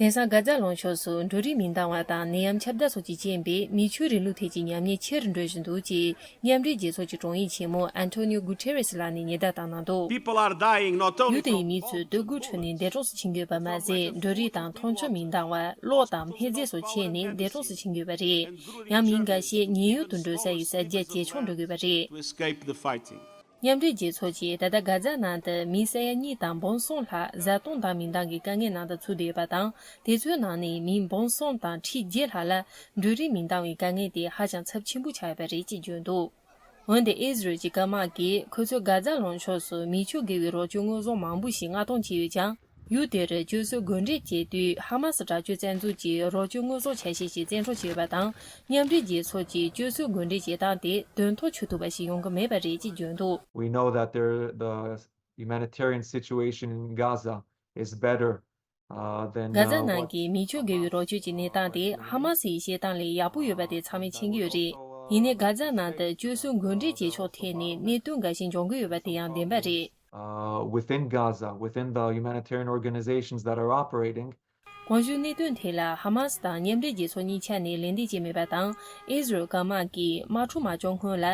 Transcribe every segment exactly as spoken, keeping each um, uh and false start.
དེང་སང་གྷ་ཛ་ལུང་ཕྱོགས་སུ་འབྲུ་རིགས་མི་འདང་བ་དང་ནད་ཡམས་ཁྱབ་གདལ་སོགས་ཀྱི་རྐྱེན་པས་མི་ཆོས་རིང་ལུགས་ཐད་ཀྱི་ཉམས་ཉེས་ཆེ་རུ་འགྲོ་བཞིན་འདུག་ཅེས་མཉམ་འབྲེལ་རྒྱལ་ཚོགས་ཀྱི་དྲུང་ཡིག་ཆེན་མོ་ཨན་ཐོ་ནིའོ་གུ་ཐེ་རེ་སི་ལགས་ནས་ཉེན་བརྡ་བཏང་གནང་འདུག People are dying not only ཡུལ་དེའི་from མི་ཚོས་སྡུག་སྒུལ་ཁྲོད་ནས་འདས་གྲོངས་སུ་ཕྱིན་ཡོད་པ་མ་ཟད། འབྲུ་རིགས་དང་འཐུང་ཆུ་མི་འདང་བ། གློག་དང་སྨན་རྫས་སོགས་ཆད་ནས་འདས་གྲོངས་སུ་ཕྱིན་ཡོད་པ་རེད། ཡང་མི་འགའ་ཤས་ཉེན་གཡོལ་དུ་འགྲོ་ས་ཡི་ས་རྒྱ་ཇེ་ཆུང་འགྲོ་དགོས་པ་རེད། To escape the fighting. མཉམ་འབྲེལ་རྒྱལ་ཚོགས་ཀྱིས་ད་ལྟ་གྷ་ཛ་ནང་དུ་མི་ས་ཡ་གཉིས་དང་འབུམ་གསུམ་ལྷག་བཟའ་བཏུང་དང་མི་འདང་གི་དཀའ་ངལ་ནང་དུ་ཚུད་བསྡད་ཡོད་པ་དང་། དེ་ཚོའི་ནང་ནས་མི་འབུམ་གསུམ་དང་ཁྲི་བརྒྱད་ལྷག་ལ་འབྲུ་རིགས་མི་འདང་བའི་དཀའ་ངལ་དེ་ཧ་ཅང་ཚབས་ཆེན་པོ་ཆགས་ཡོད་པ་རེད་ཅེས་བརྗོད་འདུག་འོན་ཏེ་ཨི་ཟི་རལ་གྱི་སྐམ་དམག་གིས་ཁོ་ཚོས་གྷ་ཛ་ལུང་ཕྱོགས་སུ་མི་ཆོས་དགེ་བའི་རོགས་སྐྱོར་དངོས་ཟོག་མང་པོ་ཞིག་མངགས་གཏོང་བྱས་ཡོད་ཀྱང་། ཡུལ་དེར་བཅོལ་གསོའི་དགོས་འབྲེལ་བྱེད་དུས་ཧ་མ་སི་དྲག་སྤྱོད་བཙན་འཛུལ་གྱིས་རོགས་སྐྱོར་དངོས་ཟོག་ཆ་ཤས་ཤིག་བཙན་འཕྲོག་བྱས་ཡོད་པ་དང་། མཉམ་འབྲེལ་རྒྱལ་ཚོགས་ཀྱིས་བཅོལ་གསོའི་དགོས་འབྲེལ་བྱེད་སྟངས་དེ་དོན་ཐོག་ཆུད་ཐུབ་པ་ཞིག་ཡོང་གི་མེད་པ་རེད་ཅེས་བརྗོད་འདུག We know that there, the humanitarian situation in Gaza is better, uh, than, གྷ་ཛ་uh, ནང་གི་མི་ཆོས་དགེ་བའི་རོགས་སྐྱོར་གྱི་གནས་སྟངས་དེ་ཧ་མ་སི་ཡི་བཤད་སྟངས་ལས་ཡག་པོ་ཡོད་པ་དེ་ཚང་མས་མཁྱེན་གྱི་ཡོད་རེད། ཡིན་ནའི་གྷ་ཛ་ནང་དུ་བཅོལ་གསོའི་དགོས་འབྲེལ་བྱེད་ཕྱོགས་ཐད་ནས་གནད་དོན་འགའ་ཞིག་འབྱུང་གི་ཡོད་པ་དེ་ཡང་བདེན་པ་རེད། Uh, within Gaza, within the humanitarian organizations that are operating, གོང་ཞུས་གནད་དོན་དེ་ལ་ཧ་མ་སི་དང་མཉམ་འབྲེལ་རྒྱལ་ཚོགས་གཉིས་ཆ་ནས་ལན་འདེབས་བྱས་མེད་པ་དང་། ཨི་ཟི་རལ་སྐམ་དམག་གིས་དམག་འཁྲུག་མ་བྱུང་སྔོན་ལ།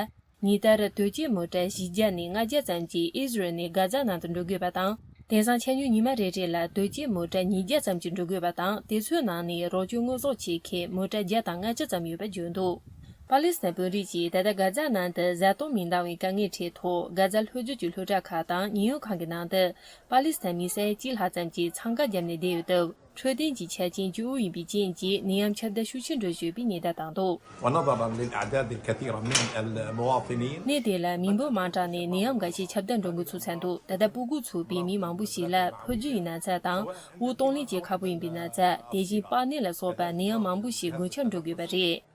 ཉིན་ལྟར་དོས་སྐྱེལ་མོ་ཊ་བཞི་བརྒྱ་ནས་ལྔ་བརྒྱ་ཙམ་གྱིས་ཨི་ཟི་རལ་ནས་གྷ་ཛ་ནང་དུ་འགྲོ་དགོས་པ་དང་། དེང་སང་ཆ་སྙོམས་ཉི་མ་རེ་རེ་ལ་དོས་སྐྱེལ་མོ་ཊ་ཉིས་བརྒྱ་ཙམ་གྱིས་འགྲོ་དགོས་པ་དང་། དེ་ཚོའི་ནང་ནས་རོགས་སྐྱོར་དངོས་ཟོག་ཆེད་མཁན་མོ་ཊ་བརྒྱ་དང་ལྔ་བཅུ་ཙམ་ཡོད་པ་བརྗོད་འདུག་པ་ལི་སི་ཐན་དཔོན་རིགས་ཀྱིས་ད་ལྟ་གྷ་ཛ་ནང་དུ་བཟའ་བཏུང་མི་འདང་བའི་དཀའ་ངལ་འཕྲད་ཐོག་གྷ་ཛ་ལྷོ་རྒྱུད་ཀྱི་སློབ་གྲྭ་ཁག་དང་ཉེན་གཡོལ་ཁང་གི་ནང་དུ་པ་ལི་སི་ཐན་མི་ས་ཡ་གཅིག་ལྷག་ཙམ་གྱིས་འཚང་ཁ་བརྒྱབ་ནས་བསྡད་ཡོད་སྟབས། འཕྲོད་བསྟེན་གྱི་ཆ་རྐྱེན་སྐྱོ་བོ་ཡིན་པའི་རྐྱེན་གྱིས་ནད་ཡམས་ཁྱབ་གདལ་ཤུགས་ཆེ་འགྲོ་བཞིན་ཡོད་པའི་ཉེན་བརྡ་བཏང་འདུག ونظرا للأعداد الكثيرة من المواطنين. གནས་དེ་ལ་མི་འབོར་མང་དྲགས་ནས་ནད་ཡམས་འགའ་ཤས་ཁྱབ་གདལ་འགྲོ་འགོ་ཚུགས་ཚར་འདུག་ད་ལྟ་སྤུ་གུ་ཚུགས་པའི་མི་མང་པོ་ཞིག་ལ་ཕོ་རྒྱུད་ཀྱི་ན་ཚ་དང་། དབུགས་གཏོང་ལེན་བྱེད་ཁག་པོ་ཡིན་པའི་ན་ཚ། དེ་བཞིན་པགས་ནད་ལ་སོགས་པ་ནད་ཡམས་མང་པོ་ཞིག་འགོས་ཁྱབ་འགྲོ་དགོས་པ་རེད།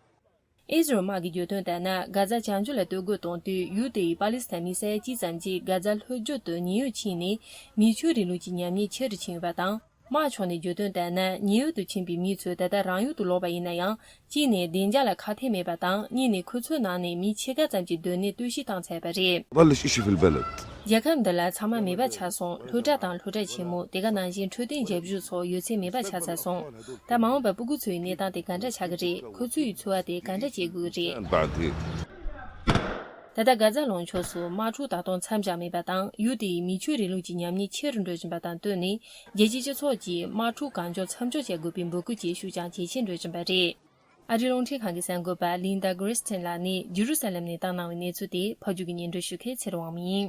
ཨི་ཟི་རལ་དམག་གིས་བརྗོད་དོན་ལྟར་ན། གྷ་ཛ་བྱང་ཕྱོགས་ལ་གཏོར་རྒོལ་གཏོང་དུས་ཡུལ་དེའི་པ་ལི་སི་ཐན་མི་ས་ཡ་གཅིག་ཙམ་གྱིས་གྷ་ཛ་ལྷོ་རྒྱུད་དུ་ཉེན་གཡོལ་ཕྱིན་ནས་མི་ཆོས་རིང་ལུགས་ཀྱི་ཉམས་ཉེས་ཆེ་རུ་ཕྱིན་ཡོད་པ་དང་། དམག་ཕྱོགས་ནས་བརྗོད་དོན་ལྟར་ན། ཉེན་གཡོལ་དུ་ཕྱིན་པའི་མི་ཚོས་ད་ལྟ་རང་ཡུལ་དུ་ལོག་པ་ཡིན་ན་ཡང་། གཅིག་ནས་བདེ་འཇགས་ལ་ཁག་ཐེག་མེད་པ་དང་། གཉིས་ནས་ཁོ་ཚོའི་ནང་ནས་མི་ཕྱེད་ཀ་ཙམ་གྱི་སྡོད་གནས་རྟོག་ཞིབ་བཏང་ཚར་བ་རེད། ضلش إشي في البلد. རྒྱལ་ཁབ་འདི་ལ་ཚང་མ་མེད་པ་ཆགས་སོང་། སློབ་གྲྭ་དང་སློབ་གྲྭ་ཆེན་མོ། དེ་ག་ནང་བཞིན་འཕྲོད་བསྟེན་ཞབས་ཞུ་སོགས་ཡོད་ཚད་མེད་པ་ཆགས་ཚར་སོང་། ད་མ་འོངས་པར་སྤུ་གུ་ཚོའི་གནས་སྟངས་དེ་ག་འདྲ་ཆགས་ཀྱི་རེད། ཁོ་ཚོའི་འཚོ་བ་དེ་ག་འདྲ་བྱེད་དགོས་ཀྱི་རེད། بعد هيك. ད་ལྟ་གྷ་ཛ་ལུང་ཕྱོགས་སུ་དམག་འཁྲུག་ད་དུང་མཚམས་བཞག་མེད་པ་དང་། ཡུལ་དེའི་མི་ཆོས་རིང་ལུགས་ཀྱི་ཉམས་ཉེས་ཆེ་རུ་འགྲོ་བཞིན་པ་དང་བསྟུན་ནས། རྒྱལ་སྤྱིའི་སྤྱི་ཚོགས་ཀྱིས་དམག་འཁྲུག་གང་མགྱོགས་མཚམས་འཇོག་བྱེད་དགོས་པའི་འབོད་སྐུལ་བྱེད་ཤུགས་ཀྱང་ཇེ་ཆེར་འགྲོ་བཞིན་པ་རེད། ཨ་རིའི་རླུང་འཕྲིན་ཁང་གི་གསར་འགོད་པ་ལིན་ཌ་གྷི་རིས་ཐན་ལགས་ནས་ཇེ་རུ་ས་ལེམ་ནས་བཏང་གནང་བའི་གནས་ཚུལ་དེ་ཕབ་སྒྱུར་གྱིས་སྙན་སྒྲོན་ཞུ་མཁན་ཚེ་རིང་དབང་མོ་ཡིན།